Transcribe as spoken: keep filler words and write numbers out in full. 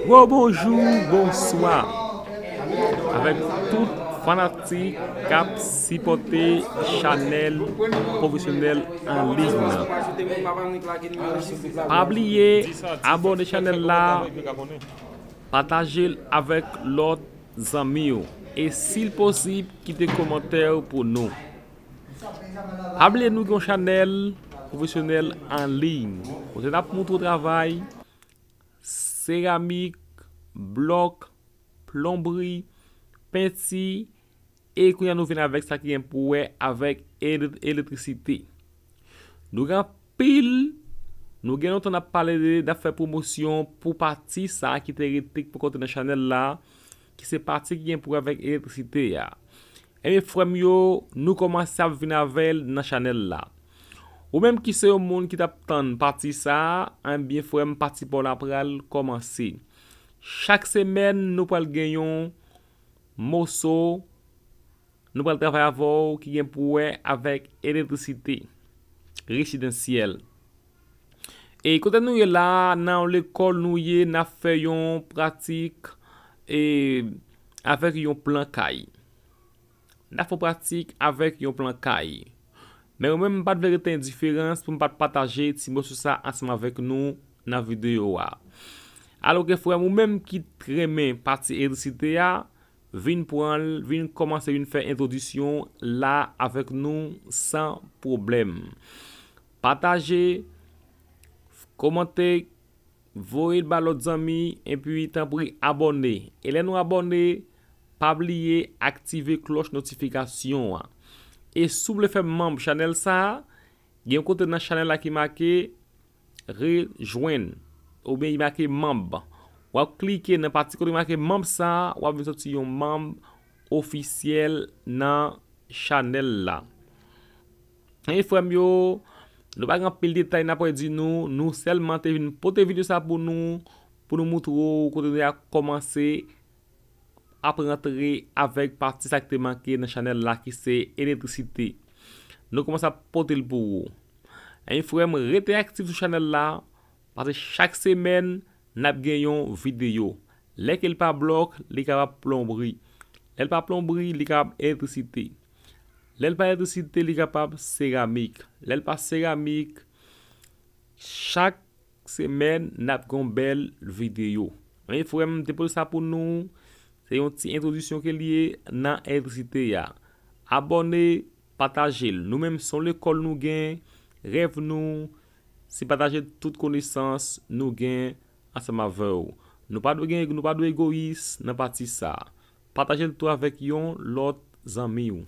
Gwo bonjou, bonswa avèk tout fanatik k ap sipòte chanèl pwofesyonèl an liy nan. Pa bliye abòne chanèl la, pataje l avèk lòt zanmi w, e si l posib, kite kòmantè w pou nou. Pa bliye nou gen yon chanèl pwofesyonèl an liy kote n ap montre w travay seramik, blòk, plonbri, penti, e kounye a nou vin avèk sa ki gen pou wè avèk ele-, elektrisite. Nou gen anpil, nou gen lontan n ap pale de, n ap fè pwomosyon pou pati sa a ki te rete, ki poko te nan chanèl la, ki se pati ki gen pou wè avèk elektrisite a. Ebyen, frè m yo, nou kòmanse ap vin avè l nan chanèl la. Ou menm ki se yon moun ki t ap tann pati sa a, ebyen, frè m, pati pa w la pral kòmanse. Chak semèn, nou pral gen yon moso, nou pral travay avè w ki gen pou wè avèk elektrisite rezidansyèl. E kote nou ye la, nan yon lekòl nou ye, n ap fè yon pratik, e, avèk yon plan kay. N ap fè yon pratik avèk yon plan kay. Men mwen menm, m pa t vle rete endiferans pou m pa t pataje ti moso sa ansanm avèk nou nan videyo a. Alò ke frè m, ou menm ki t renmen pati elektrisite a, vin pran l, vin kòmanse vin fè entwodisyon la avèk nou san pwoblèm. Pataje, kòmante, voye l ba lòt zanmi, epi tanpri abòne. E lè nou abòne, pa bliye aktive klòch notifikasyon an. E si w vle fè manm chanèl sa a, gen yon kote nan chanèl la ki make rejwenn, oubyen li make manm. W ap klike nan pati kote make manm sa a, w ap vin sòti yon manm ofisyèl nan chanèl la. E frè m yo, nou pa gen anpil detay n ap di nou, nou sèlman te vin pote videyo sa pou nou, pou nou moutre w kote nou a kòmanse ap rantre avèk pati sa ki te manke nan chanèl la ki se elektrisite. Nou kòmanse ap pote l pou ou. Ebyen, frè m, rete aktif sou chanèl la, paske chak semèn, n ap gen yon videyo. Lè ke l pa blòk, li kapab plonbri. Lè l pa plonbri, li kapab elektrisite. Lè l pa elektrisite, li kapab seramik. Lè l pa seramik, chak semèn, n ap gen yon bèl videyo. Ebyen, frè m, te pote sa pou nou. Se yon ti entwodisyon ke l ye nan elektrisite a. Abòne, pataje l. Nou menm, se yon lekòl nou gen, rèv nou, se pataje tout konesans nou gen ansanm avè w. Nou pa dwe gen, nou pa dwe egoyis nan pati sa a. Pataje l tou avèk yon lòt zanmi w.